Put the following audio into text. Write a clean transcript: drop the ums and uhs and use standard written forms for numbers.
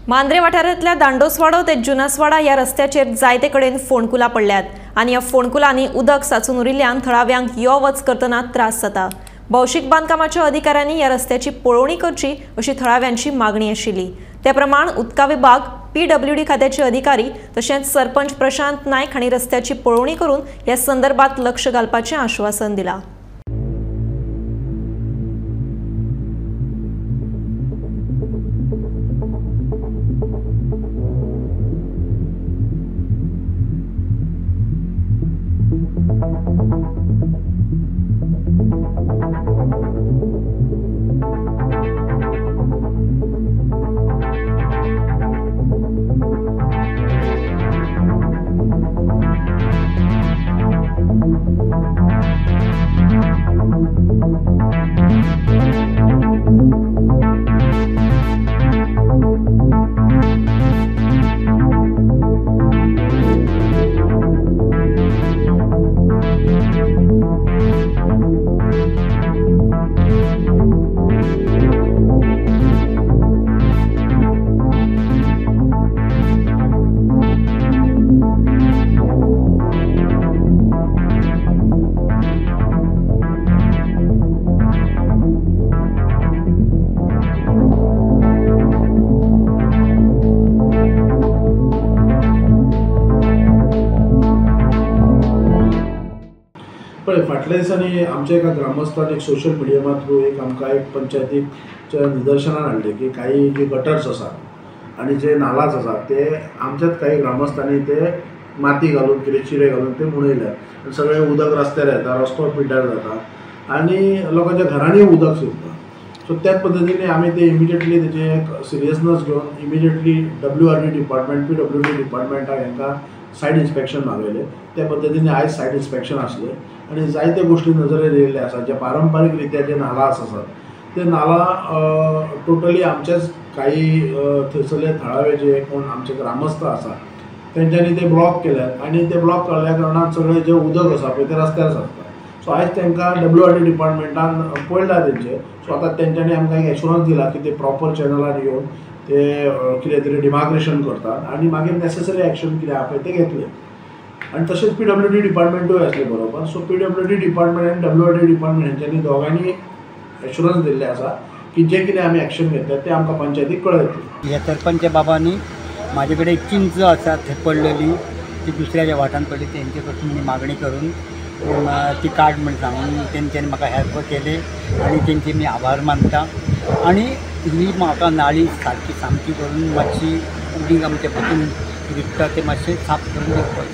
मांद्रे वाठारांतल्या दांडोसवाडो ते जुनासवाडा ह्या रस्त्याचेर जायते कडेन फोंडकुलां पडल्यात आनी ह्या फोंडकुलांनी उदक साचून उरिल्ल्यान थळाव्यांक यो वच करतना त्रास जाता। भौशीक बांदकामाच्या अधिकाऱ्यांनी ह्या रस्त्याची पळोवणी करची अशी थळाव्यांची मागणी आशिल्ली। त्या प्रमाण उदका विभाग, पीडब्ल्यूडी खात्याचे अधिकारी तशेंच सरपंच प्रशांत नायक हांणी रस्त्याची पळोवणी करून ह्या संदर्भात लक्ष घालपाचें आश्वासन दिलां। पळय फाटल्या दिसांनी आमच्या एका ग्रामस्थान एक सोशल मिडिया थ्रू एक आमकां एक पंचायतीच्या निदर्शनान हाडलें की काही जे गटर्स आसात आनी जे नालास आसात ते आमच्याच काही ग्रामस्थांनी ते माती घालून कितें चिरे घालून ते मुणयल्यात आनी सगळें उदक रस्त्यार येता, रस्तो पिड्ड्यार जाता आनी लोकांच्या घरांनी उदक शिरता। सो त्याच पद्दतीन आमी ते इमिजिएटली तेजे एक सिरियसनस घेवन इमिजिएटली WRD department, PWD डिपार्टमेंटाक हांकां सायड इन्स्पेक्शन मागयलें। त्या पद्दतीन आयज सायड इन्स्पेक्शन आसलें आनी जायते गोश्टी नजरेर येयल्ले आसा। जे पारंपारीक रित्या जे नाला आसात ते नाला टोटली आमच्याच काही थंयसरले थळावे जे कोण आमचे ग्रामस्थ आसा तेंच्यांनी ते ब्लॉक केल्यात आनी ते ब्लॉक केल्ल्या कारणान सगळें जें उदक आसा पळय तें रस्त्यार सरता। सो आयज तांकां WRD डिपार्टमेंटान पळयला तेंचें। सो आतां तेंच्यांनी आमकां एक एश्युरन्स दिला की ते प्रॉपर चॅनलान येवन ते कितें तरी डिमार्केशन करतात आनी मागीर नेसेसरी एक्शन कितें आहा पळय तें घेतले। आनी तशेंच PWD डिपार्टमेंटूय आसलें बरोबर। सो PWD department आनी WRD department हेंच्यांनी दोगांनी एश्युरन्स दिल्लें आसा की जें कितें आमी एक्शन घेतलें तें आमकां पंचायतीक कळयतलें। ह्या सरपंच बाबांनी म्हाजे कडेन चिंच आसा थंय पडलेली ती दुसऱ्याच्या वाठान पडली, तेंचे कडसून मागणी करून ती काड म्हण सांगून तेंच्यांनी म्हाका हेल्प केली आनी तेंचे मी आभार मानता। आनी ही म्हाका नाळी सारकी सामकी करून मातशी उदीक आमच्या पसून विकता ते मातशें साफ करून दिवपाक।